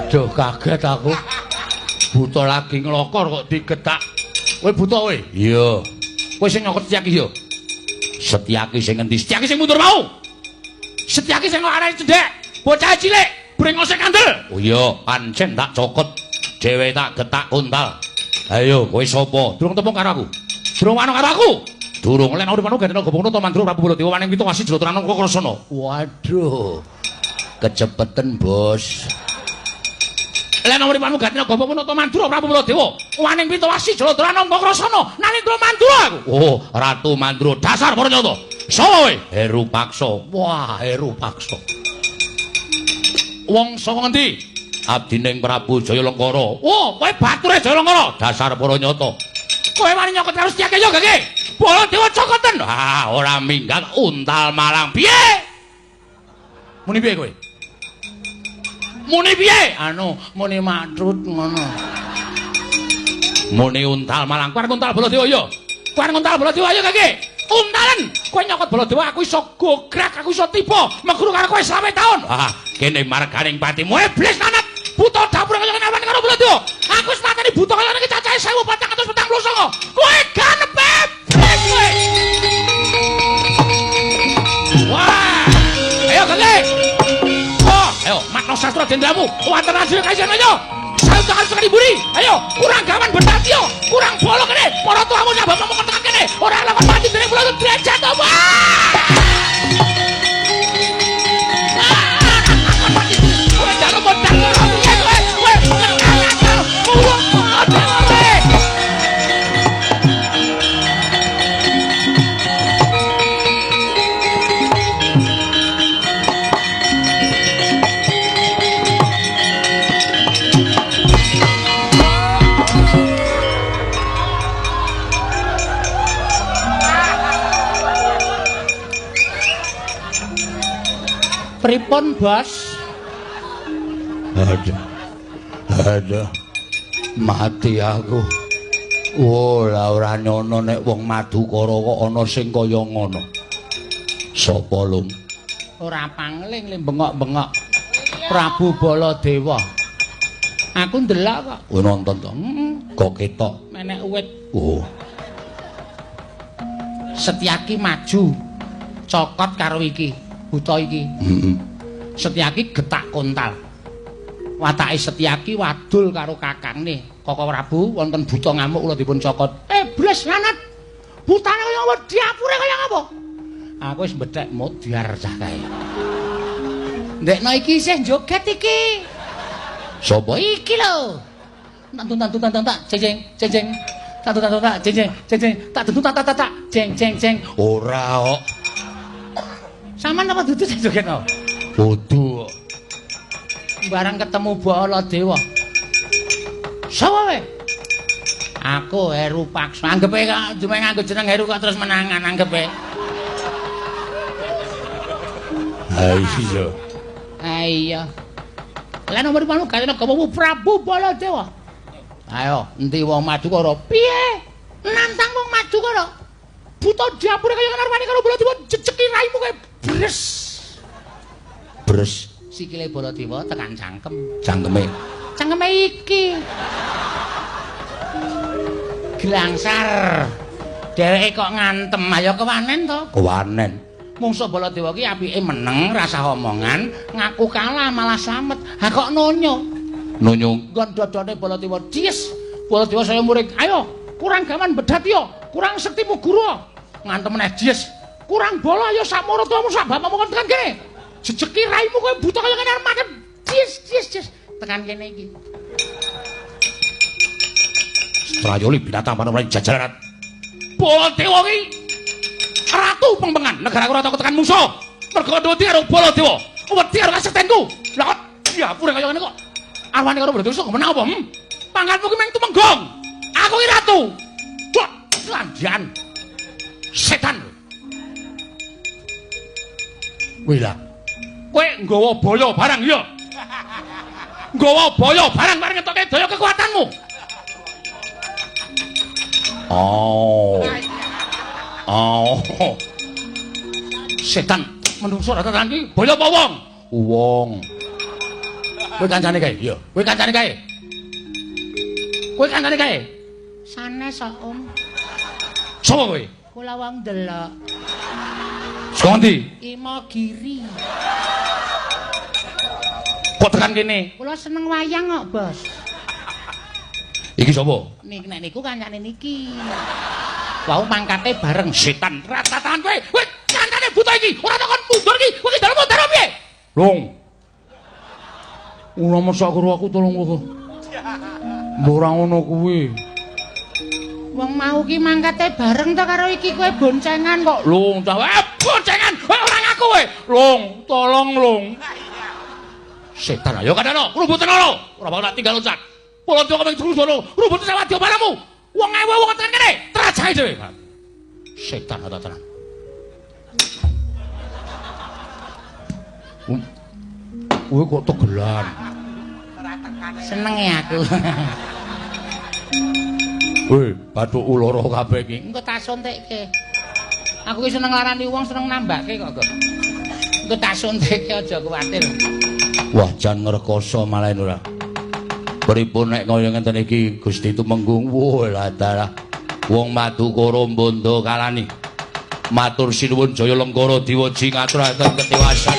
Aduh, kaget aku. Buta lagi nglokor kok digetak. Kowe buta kowe? Iya. Kowe sing nyokot Setyaki ya? Setyaki sing ngendi? Setyaki sing mundur mau. Setyaki sing arek cendhek, bocah cilik, brengose kandel. Oh iya, pancen tak cokot. Dhewe tak getak kuntal. Ayo, kowe sapa? Durung tepung karo aku. Durung wano karo aku. Durung len urip anu gandeng gobongno to Mandura Prabu Baladewa waning pitu wasi jlotrana Krasana. Waduh. Kecepeten, Bos. Len urip anu gandeng gobongno to Mandura Prabu Baladewa waning pitu wasi jlotrana Krasana. Nalindra Mandura aku. Oh, Ratu Mandura dasar para nyata. Sapa kowe? Heru Paksa. Wah, Heru Paksa. Wong saka ngendi? Abdining Prabu Jayalengkara. Oh, kowe bature Jayalengkara. Dasar para nyata. Kowe wani nyokot karo Setyaki ya, Gage? Baladewa cokoten. Ah, ora minggat untal malang. Piye? Muni piye kowe? Muni piye? Anu, muni matrut ngono. Muni untal malang. Kowe arep untal Baladewa ya? Kowe arep untal Baladewa ya, Gage? Untalen. Kowe nyokot Baladewa aku iso gograk, aku iso tiba meguru karo kowe 20 taun. Ah, kene marganing patimu iblis lanat. Buta dapur kaya ngene karo Baladewa. Aku wis mateni buta kaya ngene iki cacahe 1449. Kowe ganep iblis kowe. Wah. Ayo Gage. Oh, ayo makna sastra jendramu. Wanten ajine kaisen ayo. Sayutangan sekali buri. Ayo, kurang gawan bedati yo. Kurang bolo kene. Para tuamu sak bapakmu kon tekan kene. Ora lakon mati dening kula derajat apa? Kowe jaluk modal ora piye kowe? Kowe kowe. Pripun, Bos? Aduh. Aduh. Mati aku. Oh, lah ora nyono nek wong Madukara kok ana sing kaya ngono. Sapa, Lung? Ora pangling le bengok-bengok. Prabu Baladewa. Aku ndelok kok. Kowe nonton to? Heeh. Kok ketok menek uwit. Oh. Setyaki maju. Cokot karo iki, buta iki. Heeh. Setyaki getak kontal. Watake Setyaki wadul karo kakangne. Koko Prabu wonten buta ngamuk kula dipun cokot. Iblis lanat. Butane kaya apa? Diapure kaya apa? Aku wis mbethek modyar cah kae. Ndekno iki isih joget iki. Sapa iki lho? Tak tak tak tak tak ceng ceng ceng ceng. Tak tak tak tak ceng ceng ceng ceng. Tak tentu tak tak tak ceng ceng ceng. Ora kok. Sampeyan apa dudu sing jogetno? Kudu. Barang ketemu Baladewa. Sapa kowe? Aku Heru Paksa. Anggepe kok cuma nganggo jeneng Heru kok terus menangan anggepe. Ha iya. Ha iya. Lah nomor panu gane gawa Prabu Baladewa. Ayo, endi wong Madukara? Piye? Nantang wong Madukara? Buta diapure kaya ngarwani karo Baladewa jejeki raimu kowe bres. Bres. Sikile Baladewa tekan cangkem. Cangkeme. Cangkeme iki. Glangsar. Dheweke kok ngantem, ayo kewanen to? Kewanen. Mungsuh Baladewa ki apike meneng, rasah omongan, ngaku kalah malah slamet. Ha kok nonyo? Nonyo nggon dodone Baladewa. Dies. Baladewa saya muring. Ayo, kurang gaman bedhat yo, kurang sektimu guru. Ngantem meneh dies. Kurang bola ayo sakmoro tuamu sak bapakmu kon tekan kene. Jejeki raimu kowe buta kaya ngene arep mati. Dies, dies, dies. Tekan kene iki. Strayoli binatang panemon jajaran. Baladewa ki ratu pengpengan negara ora tau tekan musuh. Mergo wedi karo Baladewa. Wedi karo kasektenku. Lah kok diapure kaya ngene kok. Arwane karo Baladewa iso menang apa? Pangkatmu ki mung tumenggong. Aku ki ratu. Wah, landian. Setan. Wih lah. Kowe nggawa boyo barang ya. Nggawa boyo barang bareng ngetoke daya kekuatanmu. Oh. Oh. Setan menungso rata iki boyo apa wong? Wong. Kowe kancane kae? Iya. Kowe kancane kae? Kowe kancane kae? Sanes kok, Om. Sopo kowe? Kula wong ndelok. Saka ndi? Imogiri. Kok tekan kene? Kula seneng wayang kok, Bos. Iki sapa? Nik nek niku kancane niki. Wau mangkate bareng setan ratatan kowe. Kowe kancane buta iki, ora takon mundur iki. Kowe iki dalem dalem piye? Long. Ora mesak karo aku tolong kowe. Mbok ora ngono kuwi. Wong mau ki mangkate bareng to karo iki kowe boncengan kok. Long, cah boncengan. Kowe ora ngaku kowe. Long, tolong long. Setan ayo kadano, rubuten ora. Ora bakal tak tinggal loncat. Polojo kemeng juru rubut sawadya palamu. Wong ewu wong tekan kene, trajahe dhewe. Setan ora tenan. Kowe kok tegelan. Seneng ya aku. Woi, bathukku lara kabeh iki. Engko tak suntikke. Aku ki seneng larani wong, seneng nambahke kok kok. Engko tak suntikke aja kuwatir. Wah, jan ngrekoso malah ora. Pripun nek kaya ngenten iki Gusti Tumenggung? Wah, dalah. Wong Madukara bondo kalani. Matur sinuwun Jaya Lenggara Diwaji ngaturaken ketiwasan.